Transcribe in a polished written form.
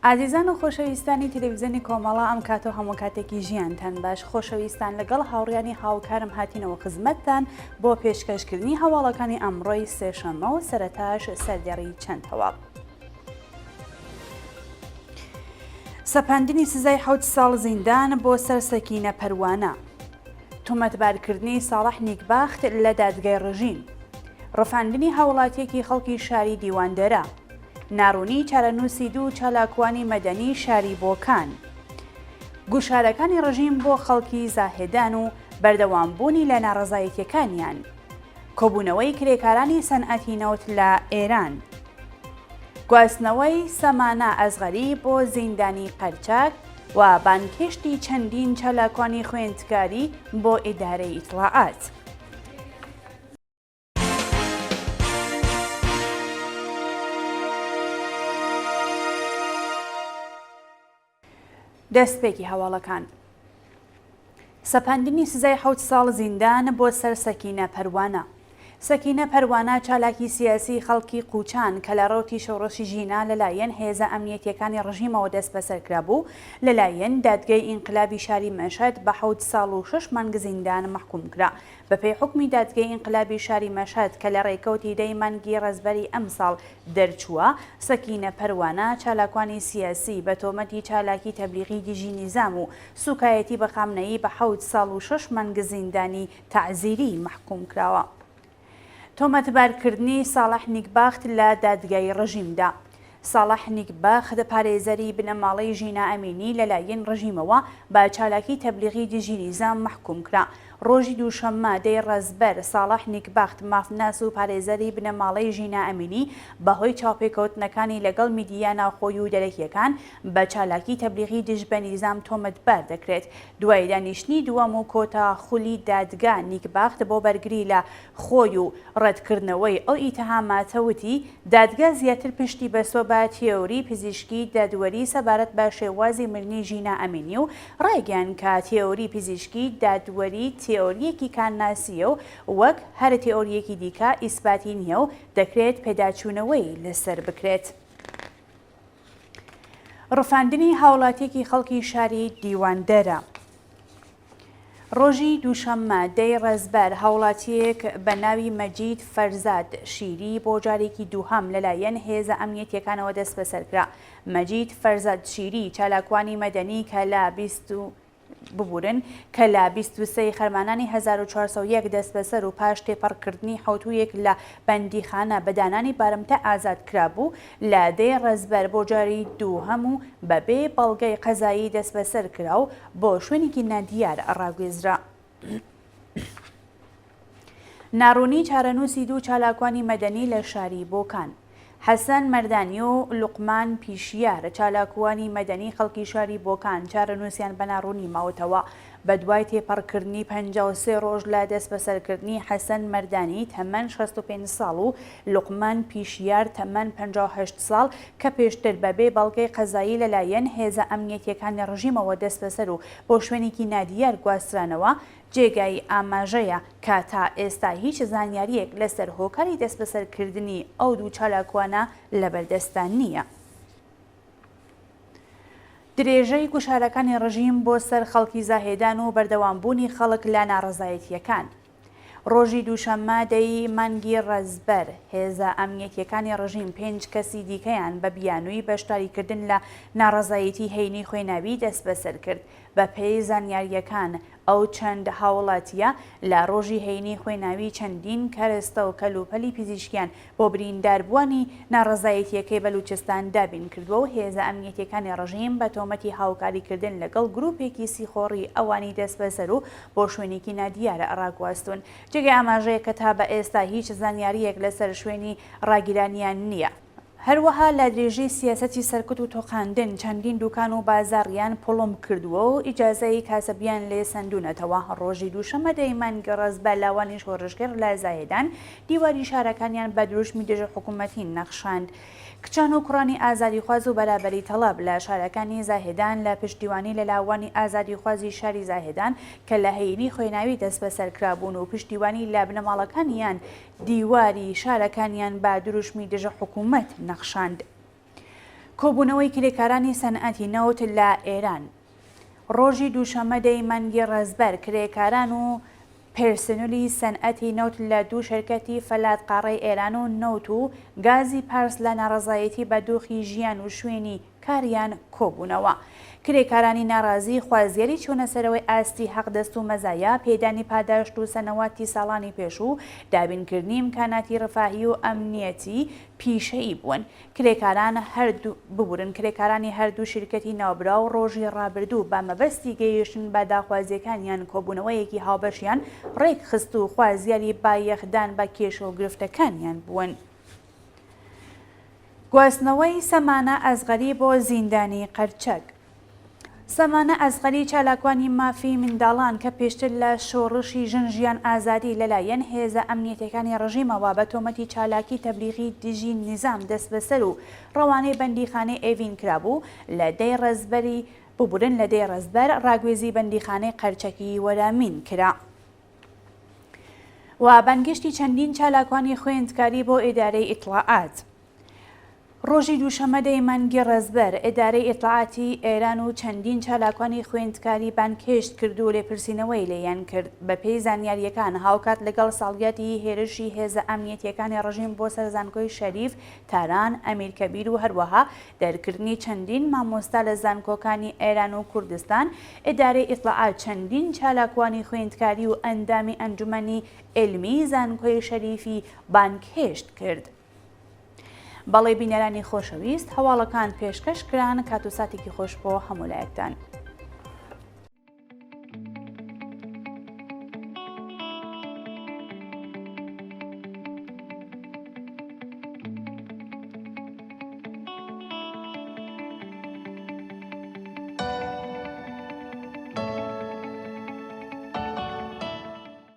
ئازیزان و خۆشەویستانی تەلەڤیزیۆنی کۆمەڵە ئەم کات و هەموو کاتێکی ژیانتان باش خۆشەویستان لەگەڵ هاوڕیانی هاوکارم هاتینەوە خزمەتتان بۆ پێشکەشکردنی هەواڵەکانی ئەمڕۆی سێشەممە و سەرەتاش سەردێڕی چەند هەواڵ. سەپاندنی سزای حەوت ساڵ زیندان بۆ سەر سەکینە پەروانە. تۆمەتبارکردنی ساڵح نیکبەخت لە دادگای ڕژیم. ڕفاندنی هاوڵاتیەکی خەڵکی شاری دیواندەرە. ناڕوونی چارەنووسی دوو چالاکوانی مەدەنی شاری بۆکان. گوشارەکانی ڕژیم بۆ خەڵکی زاهێدان و بەردەوامبوونی لە ناڕەزایەتیەکانیان. کۆبوونەوەی کرێکارانی سەنعەتی نەوت لە ئێران. گواستنەوەی سەمانە ئەسغەری بۆ زیندانی قەرچەک و بانگهێشتی چەندین چالاکوانی خوێندکاری بۆ ئیدارەی ئیتڵاعات. دەستپێکی هەواڵەکان. سەپاندنی سزای حەوت ساڵ زیندان بۆ سەر سەکینە پەروانە. سەکینە پەروانە چالاکی سیاسیی خەڵکی قووچان کە لە ڕەوتی شۆڕشی ژینا لەلایەن هێزە ئەمنیەتییەکانی ڕژیمەوە دەستبەسەر کرابوو، لەلایەن دادگای ئینقلابی شاری مەشهەد بە حەوت ساڵ و شەش مانگ زیندان مەحکووم کرا. بەپێی حوکمی دادگەی ئینقلابی شاری مەشهەد کە لە ڕێکەوتی دەی مانگی ڕەزبەری ئەمساڵ دەرچووە، سەکینە پەروانە، چالاکوانی سیاسی، بە تۆمەتی چالاکی تەبلیغی دژی نیزام و سووکایەتی بە خامنەیی بە حەوت ساڵ و شەش مانگ زیندانی تەعزیری مەحکووم کراوە. تۆمەتبارکردنی ساڵح نیکبەخت لە دادگای ڕژیمدا. ساڵح نیکبەخت، پارێزەری بنەماڵەی ژینا ئەمینی لەلایەن ڕژیمەوە بە چالاکی تەبلیغی دژی نیزام مەحکووم کرا. ڕۆژی دووشەممە دەی ڕەزبەر، ساڵح نیکبەخت، مافناس و پارێزەری بنەماڵەی ژینا ئەمینی بەهۆی چاوپێکەوتنەکانی لەگەڵ میدیا ناوخۆی و دەرەکییەکان بە چالاکی تەبلیغی دژ بە نیزام تۆمەتبار دەکرێت. دوای دانیشتنی دووەم و کۆتا خولی دادگا، نیکبەخت بۆ بەرگری لە خۆی و ڕەتکردنەوەی ئەو ئیتهاماتە وتی، دادگا زیاتر پشتی بەستوە بە تیۆری پزیشکی دادوەری سەبارەت بە شێوازی مردنی ژینا ئەمینی و ڕایگەیاند کە تیۆری پزیشکی دادوەری تیۆرییەکی کانناسییە و وەک هەر تیۆرییەکی دیکە ئیسپاتی نییە و دەکرێت پێداچوونەوەی لەسەر بکرێت. ڕفاندنی هاوڵاتییەکی خەڵکی شاری دیواندەرە. ڕۆژی دووشەممە، دەی ڕەزبەر، هاوڵاتییەک بە ناوی مەجید فەرزاد شیری بۆ جارێکی دووهەم لەلایەن هێزە ئەمنیەتییەکانەوە دەستبەسەر کرا. مەجید فەرزاد شیری، چالاکوانی مەدەنی کە لە 20 ببورن، کە لە 23 ی خەرمانانی 1401 دەستبەسەر و پاش تێپەڕکردنی حەوتوویەک لە بەندیخانە بە دانانی بارمتە ئازاد کرابوو، لە دەی ڕەزبەر بۆ جاری دووهەم و بەبێ بەڵگەی قەزایی دەستبەسەر کرا و بۆ شوێنێکی نادیار ڕاگوێزرا. ناڕوونی چارەنووسی دوو چالاکوانی مەدەنی لە شاری بۆکان. حەسەن مەردانی و لوقمان پیشیار، چالاکوانی مەدەنی خەڵکی شاری بۆکان، چارەنووسیان بە ناڕوونی ماوەتەوە. بەدوای تێپەڕکردنی 53 ڕۆژ لە دەستبەسەرکردنی حەسەن مەردانی تەمەن 65 ساڵ و لوقمان پیشیار تەمەن 58 ساڵ کە پێشتر بە بێ بەڵگەی قەزایی لەلایەن هێزە ئەمنیەتیەکانی ڕژیمەوە دەستبەسەر و بۆ شوێنێکی نادیار گواسترانەوە، جێگای ئاماژەیە کە تا ئێستا هیچ زانیارییەک لەسەر هۆکاری دەستبەسەرکردنی ئەو دوو چالاکوانە لەبەردەستدا نییە. درێژەی گوشارەکانی ڕژیم بۆ سەر خەڵکی زاهێدان و بەردەوامبوونی خەڵک لە ناڕەزایەتییەکان. ڕۆژی دووشەممە دە ی مانگی ڕەزبەر، هێزە ئەمنیەتییەکانی ڕژیم پێنج کەسی دیکەیان بە بیانووی بەشداریکردن لە ناڕەزایەتی هەینی خوێناوی دەستبەسەر کرد. بەپێی زانیارییەکان، ئەو چەند هاوڵاتییە لە ڕۆژی هەینی خوێناوی چەندین کەرەستە و کەلوپەلی پزیشکیان بۆ برینداربووانی ناڕەزایەتییەکەی بەلوچستان دابین کردووە و هێزە ئەمنیەتییەکانی ڕژیم بە تۆمەتی هاوکاریکردن لەگەڵ گرووپێکی سیخۆڕی ئەوانی دەستبەسەر و بۆ شوێنێکی نادیار ڕاگواستوون. جێگەی ئاماژەیە کە تا بە ئێستا هیچ زانیارییەک لەسەر شوێنی ڕاگیرانیان نییە. هەروەها لە درێژەی سیاسەتی سەرکوت و تۆقاندن چەندین دوکان و بازاڕیان پڵۆمب کردووە و ئیجازەی کاسبیان لێ سەندوونەتەوە. ڕۆژی دووشەممە دەی مانگی ڕەزبە لاوانی شۆڕشگێڕ لە زاهێدان دیواری شارەکانیان بە دروشمی دژە حکوومەتی نەخشاند. کچان و کوڕانی ئازادیخواز و بەرابەری تەڵەب لە شارەکانی زاهێدان لە پشتیوانی لە لاوانی ئازادیخوازی شاری زاهێدان کە لە هەینی خوێناوی دەستبەسەر کرابوون و پشتیوانی لە بنەماڵەکانیان دیواری شارەکانیان بە دروشمی دژە حکوومەت نەخشاند. کۆبوونەوەی کرێکارانی سەنعەتی نەوت لە ئێران ڕۆژی دووشەممە دەی مانگی ڕەزبەر کرێکاران و پێرسنولی سەنعەتی نەوت لە دوو شەرکەتی فەلات قاڕەی ئێران و نەوت و گازی پارس لە ناڕەزایەتی بە دۆخی ژیان و شوێنی کاریان کۆبوونەوە. کرێکارانی ناڕازی خوازیاری چوونەسەرەوەی ئاستی حەقدەست و مەزایا، پێدانی پاداشت و سەنەواتی ساڵانی پێشوو، دابینکردنی ئیمکاناتی ڕفاهی و ئەمنیەتی پیشەیی بوون. کرێکاران هەردوو ببورن کرێکارانی هەردوو شیرکەتی ناوبراو ڕۆژی ڕابردوو بە مەبەستی گەیشتن بە داخوازیەکانیان کۆبوونەوەیەکی هاوبەشیان ڕێکخست و خوازیاری بایەخدان بە کێشە و گرفتەکانیان بوون. گواستنەوەی سەمانە ئەسغەری بۆ زیندانی قەرچەک. سەمانە ئەسغەری چالاکوانی مافی منداڵان کە پێشتر لە شۆڕشی ژن ژیان ئازادی لەلایەن هێزە ئەمنیەتیەکانی ڕژیمەوە بە تۆمەتی چالاکی تەبلیغی دژی نیزام دەستبەسەر و ڕەوانەی بەندیخانەی ئێڤین کرابوو لە دەی ڕەزبەری ببورن لە دەی ڕەزبەر ڕاگوێزی بەندیخانەی قەرچەکی وەرامین کرا. و بانگهێشتی چەندین چالاکوانی خوێندکاری بۆ ئیدارەی ئیتڵاعات. ڕۆژی دووشەممە دەی مانگی ڕەزبەر، ئیدارەی ئیتڵاعاتی ئێران و چەندین چالاکوانی خوێندکاری بانگهێشت کرد و لێپرسینەوەی لێیان کرد. بەپێی زانیارییەکان، هاوکات لەگەڵ ساڵیادی هێرشی هێزە ئەمنیەتییەکانی ڕژیم بۆ سەر زانکۆی شەریف، تاران، ئەمیرکەبیر و هەروەها دەرکردنی چەندین مامۆستا لە زانکۆکانی ئێران و کوردستان، ئیدارەی ئیتڵاعات چەندین چالاکوانی خوێندکاری و ئەندامی ئەنجومەنی عیلمیی زانکۆی شەریفی بانگهێشت کرد. بەڵێ بینەرانی خۆشەویست هەواڵەکان پێشکەش کران کات و ساتێکی خۆش بۆ هەموو لایەکتان.